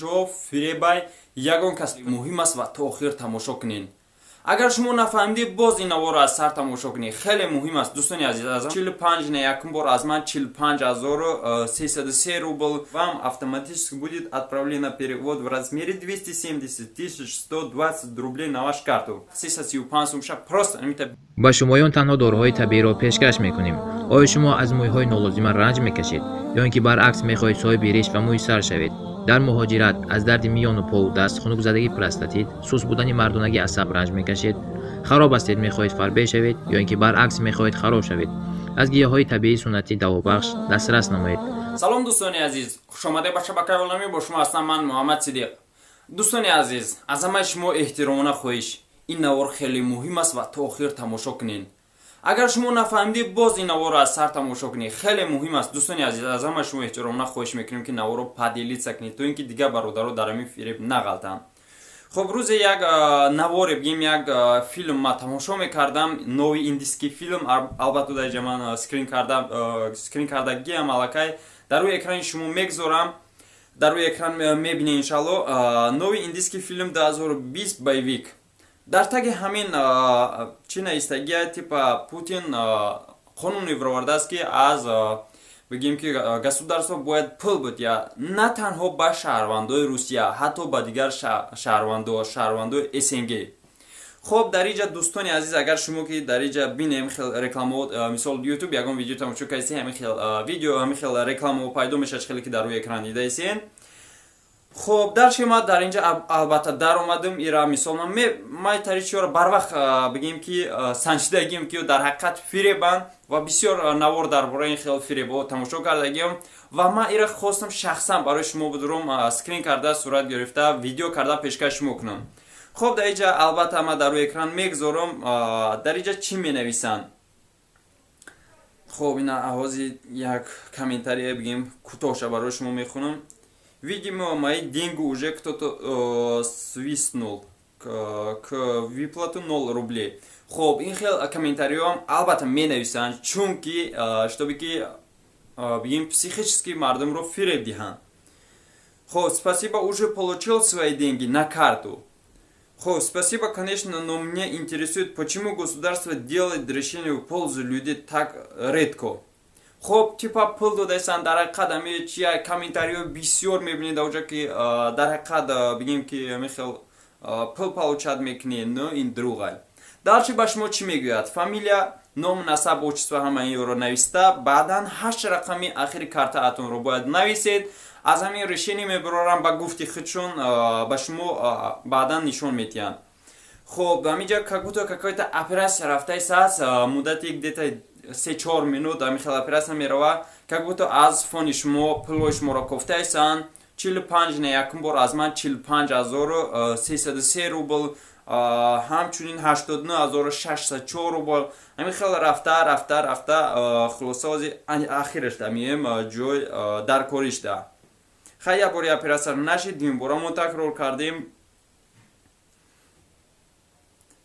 Ҷо фиребай ягон кас муҳим аст ва то охир тамошо кунед. Агар шумо нафаҳмидед, боз ин наворро аз сар тамошо кунед, хеле муҳим аст, дӯстони азиз. Аз 45 на якум бор аз ман 45 303 рубл вам автоматически будет отправлено перевод в размере 270 120 рублей на ваш карту. 335 сумша просто. Ба шумоён танҳо доруҳои табииро пешкаш мекунем. Оё шумо аз мӯйҳои нолозима ранҷ мекашед ё ин ки баръакс мехоҳед соҳиби риш ва мӯи сар шавед? Дар муҳоҷират аз дарди миёну пову даст, хунукзадагӣ, простатит, суст будани мардонагӣ, асаб ранҷ мекашед? Хароб ҳастед, мехоҳед фарбе шавед ё ин ки баръакс мехоҳед хароб шавед? Аз гиёҳҳои табиии суннатӣ давобахш дастрас намоед. Салом, дӯстони азиз, хушомадед ба шабакаи оламӣ. Бо шумо ҳастам ман, Муҳаммад Сидиқ. Дӯстони азиз, аз ҳамаи шумо эҳтиромона хоҳиш: ин навор хеле муҳим аст ва то охир тамошо кунед. Агар шумо нафаҳмидед, боз ин наворро аз сар тамошо кунед, хеле муҳим аст. Дӯстони азиз, аз ҳама шумо эҳтиромона хоҳиш мекунем, ки наворро поделиться кунед, то ин ки дигар бародаро дар ҳамин фиреб нағалтанд. Хуб, рӯзе як наворе, бигем, як филм ма тамошо мекардам, новый индийский фильм. Албатта, дар ҷа ман скрин кардагиам аллакай, дар рӯи экрани шумо мегзорам, дар рӯи экран мебинед, иншалло. Новый индийский фильм 2020, боевик. Дар таги ҳамин чӣ навистагия? Типа Путин қонуне баровардааст, ки аз, бигем, ки государство бояд пул бидиҳад на танҳо ба шаҳрвандои Русия, ҳатто ба дигар шаҳрвандо, шаҳрвандои СНГ. Хоб, дар инҷа, дӯстони азиз, агар шумо ки дар инҷа бинем, хел рекламао, мисол, Ютуб ягон видео тамошо кардед, ҳамин хел видео, ҳамин хел рекламао пайдо мешавад, хеле ки дар рӯи экран дидаисен. Хоб, дар ма дар инҷа албатта даромадам. Ира, мисол, ман таричиёро барвақт, бигем, ки санҷидагием, ки дар ҳақиқат фиребанд, ва бисёр навор дар бораи ин хел фиребҳо тамошо кардагием ва ман ира хостам шахсан барои шумо бидурум, скрин карда, сурат гирифта, видео карда пешкаш шумо кунам. Хоб, дар инҷа албатта ман дар рӯи экран мегузорам. Дар инҷа чӣ менависанд? Хоб, ина ҳозир як комментария, бигем, кӯтоҳша барои шумо мехонам. Видимо, мои деньги уже кто-то свистнул к выплату 0 рублей. Хоб, ин хел комментариҳоам албатта менависанд, чунки чтобы ки, бигем, психически мардумро фиреб диҳанд. Хоб, спасибо, уже получил свои деньги на карту. Хоб, спасибо, конечно, но меня интересует, почему государство делает решение в пользу людей так редко. Хоб, типа пул додайсан. Дар ҳақиқат ами чи комментариҳо бисёр мебинед ауҷа, ки дар ҳақиқат, бигем, ки ами хел пул получать мекунед, но ин дурӯғай. Дальше ба шумо чӣ мегӯяд? Фамилия, ном, насаб, отчество, ҳама инро нависта, баъдан ҳашт рақами ахири картаатонро бояд нависед. Аз ҳамин решение мебарорам, ба гуфти худшон, ба шумо баъдан нишон медиҳанд. Хоб, ҳаминҷа как будто какая-то операция рафтаистааст, муддати где-то 3-4 минут ҳамин хел операция мерава, как будто аз фони шумо пулҳои шуморо кофтаистанд. 45 на якум бор аз ман 45 303 рубл, ҳамчунин 89 604 рубл. Ҳамин хел рафта, рафта, рафта, хулоса, ози ахирашда мием, ҷой дар коришда. Хай, як бори оператсияро нашид, дуюмбора мо такрор кардем.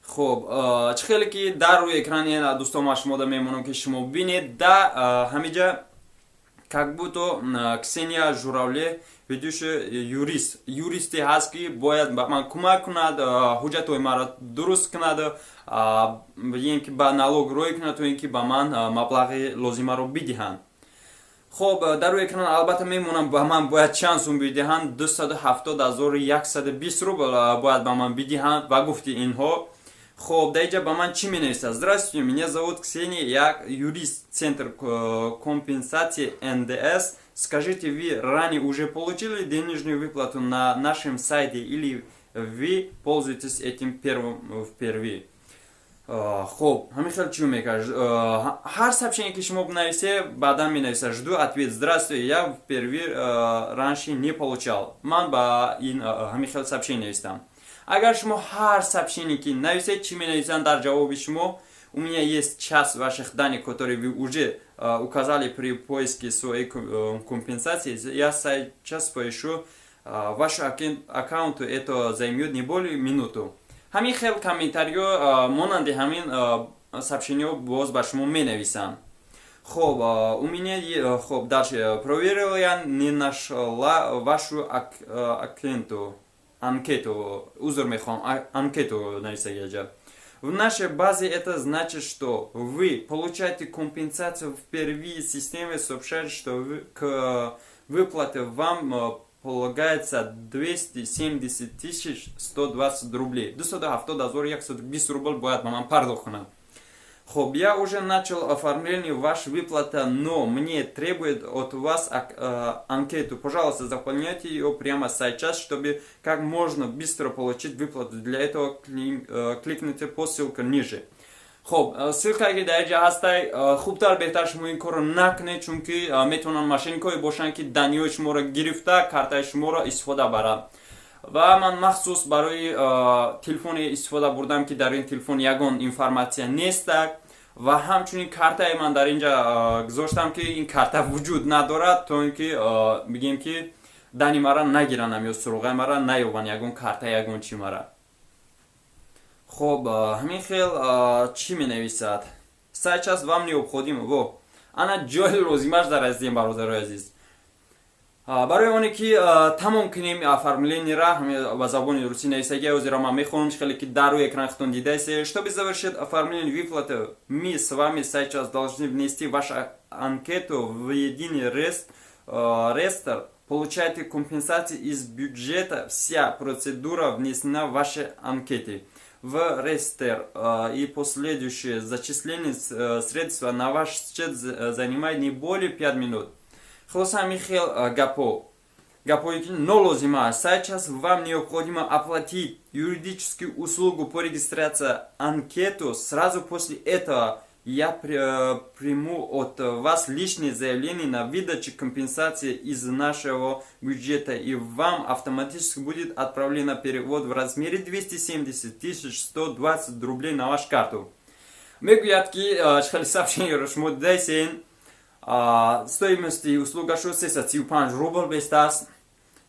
Хуб, чӣ хеле ки дар рӯи экрани, дӯстон, ма шумода мемонам, ки шумо бинед. Да ҳамиҷа как будто Ксения Журавле, ведущий юрист, юристе ҳаст, ки бояд ба ман кӯмак кунад, ҳуҷҷатҳои маро дуруст кунад, бигем, ки ба налог рӯй кунад, то ин ки ба ман маблағи лозимаро бидиҳанд. Хоб, дар рӯи экран албатта мемонам, ба ман бояд чанд сум бидиҳанд. 270 120 рубл бояд ба ман бидиҳанд, ба гуфти инҳо. Хоб, дар инҷа ба ман чӣ менависад? Здравствуйте, меня зовут Ксения, я юрист центр компенсации НДС. Скажите, вы ранее уже получили денежную выплату на нашем сайте или вы пользуетесь этим первым впервые? Хоб, ҳамин хел чӣ мекард? Ҳар сообщение, ки шумо бинависе, баъдан менависа: жду ответ. Здравствуйте, я впервые, раньше не получал. Ман ба ин ҳамин хел сообщение навистам. Агар шумо ҳар сообщение ки нависед, чӣ менависанд дар ҷавоби шумо? У меня есть часть ваших данных, которые вы уже указали при поиске своей компенсации. Я сейчас поищу ваш аккаунт, это займет не более минуту. Ҳамин хел комментариё, монанди ҳамин сообщениҳо боз ба шумо менависанд. Хоб, у меня, хоб, дальше проверила, я не нашла вашу анкету, узр мехоҳам, анкету нависагиаҷа. В нашей базе. Это значит, что вы получаете компенсацию впервые. Система сообщает, что к выплате вам полагается 270 120 рублей. 270 120 рубл бояд ба ман пардохт кунад. Хоб, я уже начал оформление вашей выплаты, но мне требует от вас анкету. Пожалуйста, заполняйте ее прямо сейчас, чтобы как можно быстро получить выплату. Для этого кликните по ссылке ниже. Хоб, ссылка ки дар инҷа ҳастай, хубтар, беҳтар шумо ин корро накунед, чунки метавонанд мошенникое бошанд, ки данные ҳои шуморо гирифта, картаи шуморо истифода баранд. Ва ман махсус барои телефоне истифода бурдам, ки дар ин телефон ягон информатсия нестак, ва ҳамчунин картаи ман дар инҷа гузоштам, ки ин карта вуҷуд надорад, то ин ки бигем, ки данные мара нагиранам ё суроғаи мара наёбанд, ягон карта, ягон чи мара. Хоб, ҳамин хел чӣ менависад: сейчас вам необходимо. Во, ана ҷои лозимаш дар азизем. Бародарои азиз, барои оне ки тамом кунем оформление ра, ба забони русӣ нависагӣ, ҳозира ман мехонам, хеле ки дар рӯи экран худтон дидасе: «Чтобы завершить оформление выплаты, мы с вами сейчас должны внести вашу анкету в единый реестр. Получаете компенсации из бюджета. Вся процедура внесена в вашей анкете в реестр и последующее зачисление средства на ваш счет занимает не более 5 минут». Хулоса, ҳамин хел гапҳо, гапҳое ки нолозима аст. «Сейчас вам необходимо оплатить юридическую услугу по регистрации анкету. Сразу после этого я приму от вас личное заявление на выдачу компенсации из нашего бюджета, и вам автоматически будет отправлен перевод в размере 270 120 рублей на вашу карту». Мегӯяд, ки хеле сообщение ро шумо дидайсен, стоимости услуга шуд 335 рубл бестааст.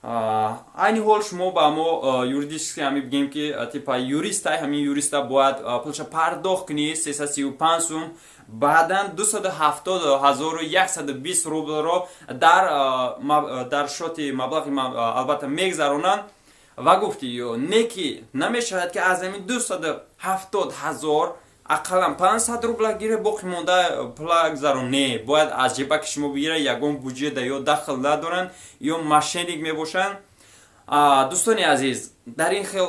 Айни ҳол шумо ба мо юридически, ҳами бигем, ки типа юриста, ҳамин юриста бояд пулша пардохт кунӣ, 335 сум, баъдан 270 120 рублро дар счёт и маблағи албатта мегзаронанд. Ва гуфти ё не, ки намешавад, ки аз ҳамин 270 000 ақаллан 500 рубла гире, боқӣ монда пула гузарон. Не, бояд аз ҷебаки шумо бигира, ягон буҷета ё дахл надоранд, ё мошенник мебошанд. Дӯстони азиз, дар ин хел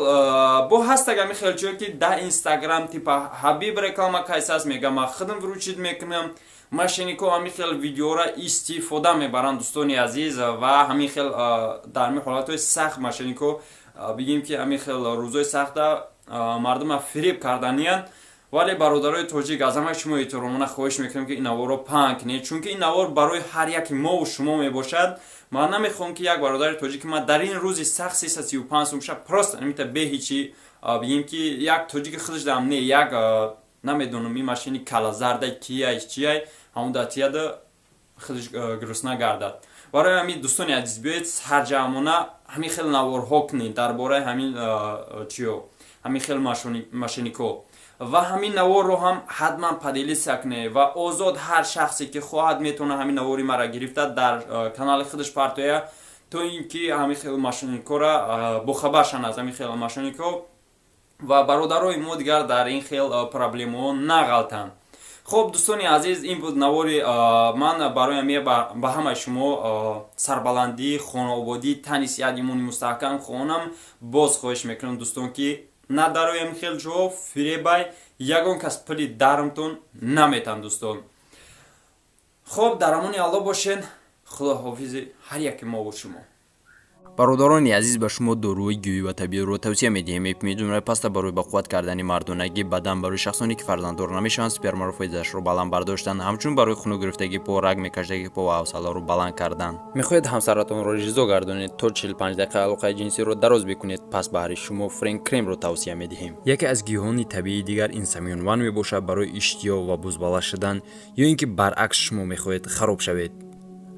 бо ҳастаг ҳамин хел чиё, ки дар Инстаграм типа Ҳабиб реклама кайсааст, мега, ман худам выручить мекунам. Мошенник ҳо ҳамин хел видеора истифода мебаранд, дӯстони азиз, ва ҳамин хел дар ҳамин ҳолатҳои сахт мошенник ҳо, бигем, ки ҳамин хел рӯзои сахта мардума фиреб карданиянд. Вале, бародарои тоҷик, аз ҳамаи шумо эҳтиромона хоҳиш мекунам, ки ин наворро паҳн кунед, чунки ин навор барои ҳар яки мову шумо мебошад. Ман намехоҳам, ки як бародари тоҷики ман дар ин рӯзи сахт 335 сум ша просто нимита беҳичи, бигем, ки як тоҷики худаш дам не, як намедонам, ин машини калазарда кияй, чияй, ҳамон датияда худаш гурусна гардад. Барои ҳамин, дӯстони азиз, биёед сарҷамъона ҳамин хел наворҳо кунед дар бораи ҳамин чиё, ҳамин хел мошенник ҳо, ва ҳамин наворро ҳам ҳатман поделиться кунед, ва озод ҳар шахсе ки хоҳад, метавонад ҳамин навори мара гирифта, дар канали худаш партоя, то ин ки ҳамин хел мошенник ҳора бохабар шанд аз ҳамин хел мошенник ҳо ва бародарои мо дигар дар ин хел проблемаҳо нағалтанд. Хуб, дӯстони азиз, ин буд навори ман. Барои ҳамия ба ҳамаи шумо сарбаландӣ, хонаободӣ, тани сиҳат, имони мустаҳкам хоҳонам. Боз хоҳиш мекунам, дӯстон, ки надароем хел ҷо фиребай, ягон кас пули дармтон наметан, дӯстон. Хуб, дар амони Алло бошен. Худоҳофизи ҳар яки мову шумо. Бародарони азиз, ба шумо доруи гиёҳӣ ва табииро тавсия медиҳем. Эпимедумраи паста барои ба қувват кардани мардонагӣ бадан, барои шахсоне ки фарзанддор намешаванд, спермаро фоидаашро баланд бардоштан, ҳамчунин барои хунук гирифтагии по, раг мекашидагии по ва ҳавсаларо баланд кардан. Мехоҳед ҳамсаратонро ризо гардонед, то 45 дақиқа алоқаи ҷинсиро дароз бикунед? Пас баҳри шумо Френк Кремро тавсия медиҳем. Яке аз гиёҳони табиии дигар ин самёнван мебошад, барои иштиҳо ва бузбала шудан ё ин ки баръакс шумо мехоҳед хароб шавед.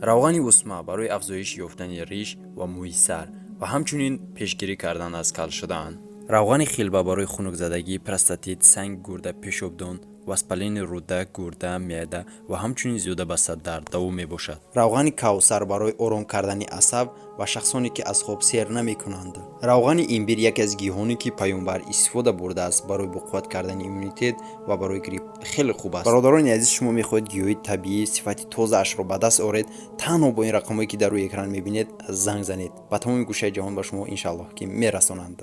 Равғани усма барои афзоиш ёфтани риш ва мӯи сар ва ҳамчунин пешгирӣ кардан аз кал шудан. Равғани хилба барои хунукзадагӣ, простатит, санги гурда, пешобдон. Воспаление рӯда, гурда, меъда ва ҳамчунин зиёда ба 100 дард даво мебошад. Равғани Кавсар барои ором кардани асаб ва шахсоне, ки аз хоб сер намекунанд. Равғани имбир яке аз гиёҳоне, ки паёмбар истифода бурдааст, барои боқувват кардани иммунитет ва барои грипп хеле хуб аст. Бародарони азиз, шумо мехоҳед гиёҳи табиӣ сифати тозаашро ба даст оред, танҳо бо ин рақамҳое, ки дар рӯи экран мебинед, занг занед. Ба тамоми гӯшаи ҷаҳон ба шумо, иншааллоҳ, ки мерасонанд.